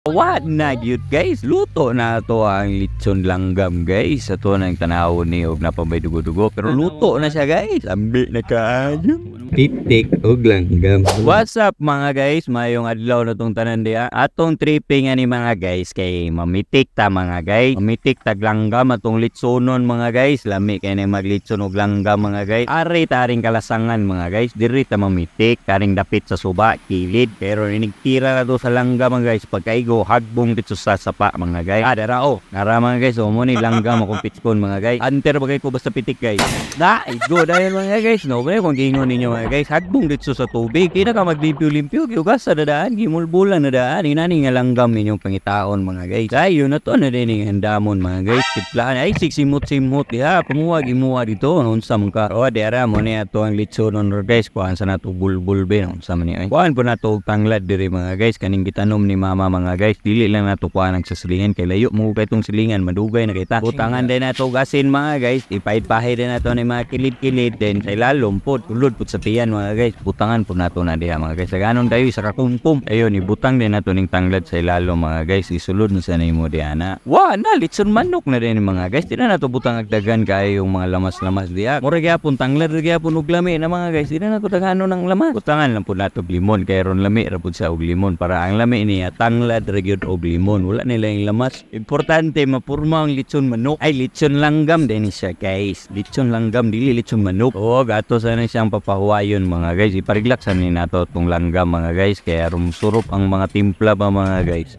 Wa na gyud, guys, luto na to ang litson langgam, guys. Ato nang tanawon ni og napabay dugo-dugo, pero luto na siya, guys. Ambi na kaayo. Pitik og langgam. What's up, mga guys? Mayong adlaw na tong tanan diha. Atong tripping ani, mga guys, kay mamitik ta, mga guys. Mamitik tag langgam atong litsonon, mga guys. Lami kay na maglitson og langgam, mga guys. Ari taring kalasangan, mga guys. Diri ta mamitik karing dapit sa suba kilid. Pero inigtira na to sa langgam, mga guys. Pagkaigo hagbong dito sa sapa, mga guys. Ah, dara oh. Nara, mga guys, oh mo ni langgam akong pitskon, mga guys. Anter bagay ko basta pitik, guys. Na, igo dahil, mga guys. No, ba kung gingon ninyo, mga guys, hagbong dito sa tubig. Di na ka maglimpyo-limpyo, giugas sa dadaan, gimulbulan na daan. Inani nga langgam ninyong pangitaon, mga guys. Ay, yun na to na din yung handamon, mga guys. Tiplaan, ay, siksimot-simot diha. Pamuwa, gimuwa dito. Unsa man ka. O, di ara mo niya to ang litson on, guys. Kuhaan sa nato bulbul be. Unsa man niya, ay. Kuhaan po nato og tanglad diri, mga guys. Kaning gitanom ni mama, mga guys. Dili lang nato kuhaan ang sasilingan. Kay layo mo kay itong silingan. Madugay na kita. Butangan din nato og asin, mga guys. Ipahid-pahid din nato ni mga kilid-kilid. Then sa ilalom po. Tulod po sa tiyan, mga guys. Butangan po nato na diha, mga guys. Sa ganon tayo sa kakumkum. Ayun, ibutang din nato ning tanglad sa ilalom, mga guys. Isulod na sa nimo diha na. Wa na, litson manok na din, mga guys. Di na nato butang agdagan kayo yung mga lamas-lamas diha. Mura gyapon tanglad ra gyapon og lami na, mga guys. Di na nato daghanon ng lamas. Butangan lang po nato og limon kay ron lami ra pud sa og limon para ang lami niya tanglad ra gyud og limon. Wala nila yung lamas. Importante mapurma ang litson manok. Ay, litson langgam din siya, guys. Litson langgam, dili litson manok. Oo, gato sana siyang papahuwayon, mga guys. Ipariglak sa ni nato tong langgam, mga guys, kaya surop ang mga timpla ba, mga guys.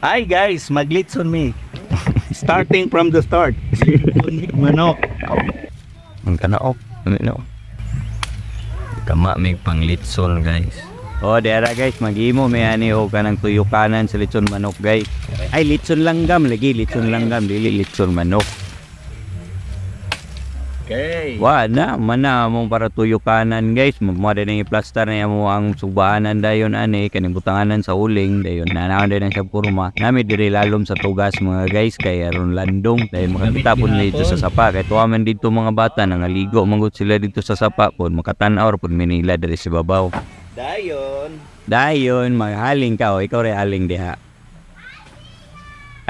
Hi guys, maglitson me. Starting from the start. Manok. Ang kanaok. Ano na? Kama may panglitson, guys. Oh, dera guys, maghimo may ani og kanang tuyukanan sa litson manok, guys. Ay, litson langgam lagi, litson langgam, dili litson manok. Okay. Wa na, mana mong para tuyukanan, guys. Magmo din ang i-plaster na mo ang subahanan dayon ani kaning butanganan sa uling dayon. Nanaon din ang siya purma. Nami diri lalom sa tugas, mga guys, kay aron landong dahil makakita po nila dito sa sapa kay tuwa man dito mga bata nangaligo manggod sila dito sa sapa pod, makatan-aw ra pod minila diri sa babaw. Dayon. Dayon maghaling ka o ikaw ray haling diha.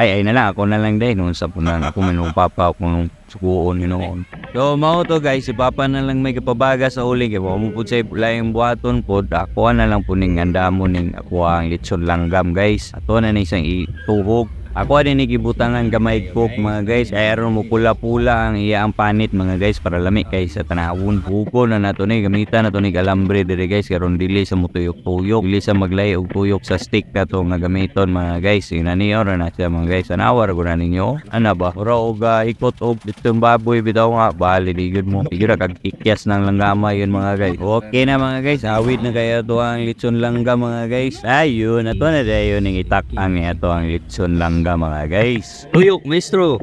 Ay, ay na lang, ako na lang dahil noon sa punan. Ako man nung papa, ako nung sukuon, yun noon. So, mao to, guys, si papa na lang may kapabaga sa uli. Kaya mo po sa layang buhaton po, ako na lang po ning handa mo ning ako ang litson langgam, guys. Ato na ning isang ituhog. Ako din ni gibutangan gamay cook, mga guys. Kaya ron mo pula-pula ang iya ang panit, mga guys, para lami kay sa tanawon. Hugo na nato ni gamitan na to ni alambre dire, guys, karon dili sa mutuyok-tuyok, dili sa maglay og tuyok sa stick kato nga gamiton, mga guys. Ina niyo ra na siya, mga guys. Tanawa ra gud na ninyo. Ana ba? Ora og ikot og ditong baboy bitaw nga bali di gyud mo. Di gyud ra kag ikyas ng langgama yun, mga guys. Okay na, mga guys. Awit na kaya to ang litson langgam, mga guys. Ayun, ato na dayon ning itak ang ato ang litson langgam, mga guys. Tuyok, maestro.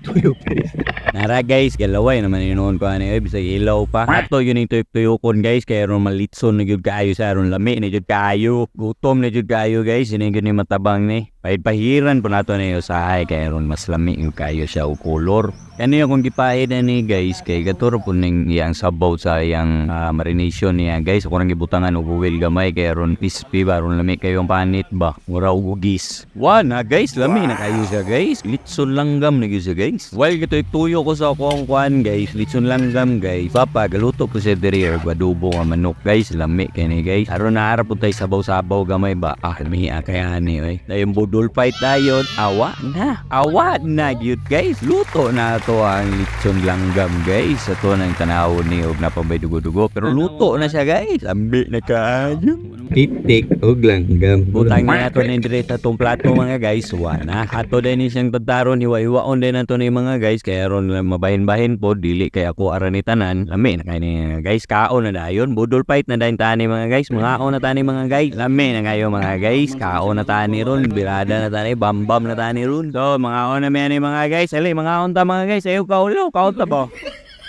Tuyok, maestro. Nara guys, galaway naman yun noon ko ani, bisag ilaw pa. Ato yun yung tuyok-tuyokon, guys, kaya ron malitson na gyud kaayo sa aron lami na gyud kaayo. Gutom na gyud kaayo, guys, yun yung gyud matabang ni. Pahiran po nato na usahay kaya ron mas lami yung kaayo siya og color. Kani akong gipahid na ni, guys, kay gaturo po ning iyang sabaw sa iyang marination niya, guys. Ako nang gibutangan og oil gamay kaya ron crispy ba, ron lami kayo ang panit ba. Mura og ugis. Wa na guys, lami na kayo siya, guys. Litson langgam na gyud siya, guys. While gito tuyo ko sa akong kuan, guys, litson langgam, guys. Papa galuto ko siya diri og adobo nga manok, guys, lami kay ni, guys. Aron na po tay sabaw-sabaw gamay ba. Ah, lami kay ani oy. Dayon budol fight dayon. Awa na. Awa na gyud, guys. Luto na to ang litson langgam, guys. Ato nang tanawon ni og napabay dugo-dugo, pero luto na siya, guys. Ambi na kaayo. Pitik og langgam. Butang na nato ni dire sa atong plato, mga guys. Wa na. Ato din ni siyang tataron, hiwa-hiwaon din nato ni, mga guys, kaya ron mabahin-bahin po dili kay ako ara ni tanan. Lami na kay ni, mga guys. Kaon na dayon. Budol fight na dayon tani, mga guys. Mga na tani, mga guys. Lami na kayo, mga guys. Kaon na tani ron. Birada na tani. Bambam na tani ron. So mga na mi ani, mga guys. Ali mga ta, mga guys. Ayaw kaulo. Kaon ta ba?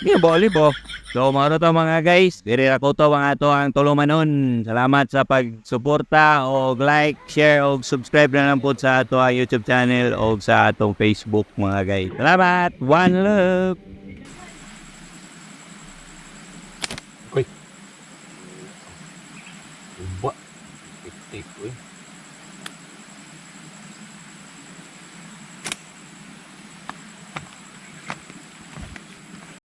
Di ba ali ba? So mga to, mga guys, diri ra ko to mga to ang tulumanon. Salamat sa pagsuporta og like, share og subscribe na lang po sa ato ang YouTube channel o sa atong Facebook, mga guys. Salamat. One love. Uy. Uba. Pitik, uy.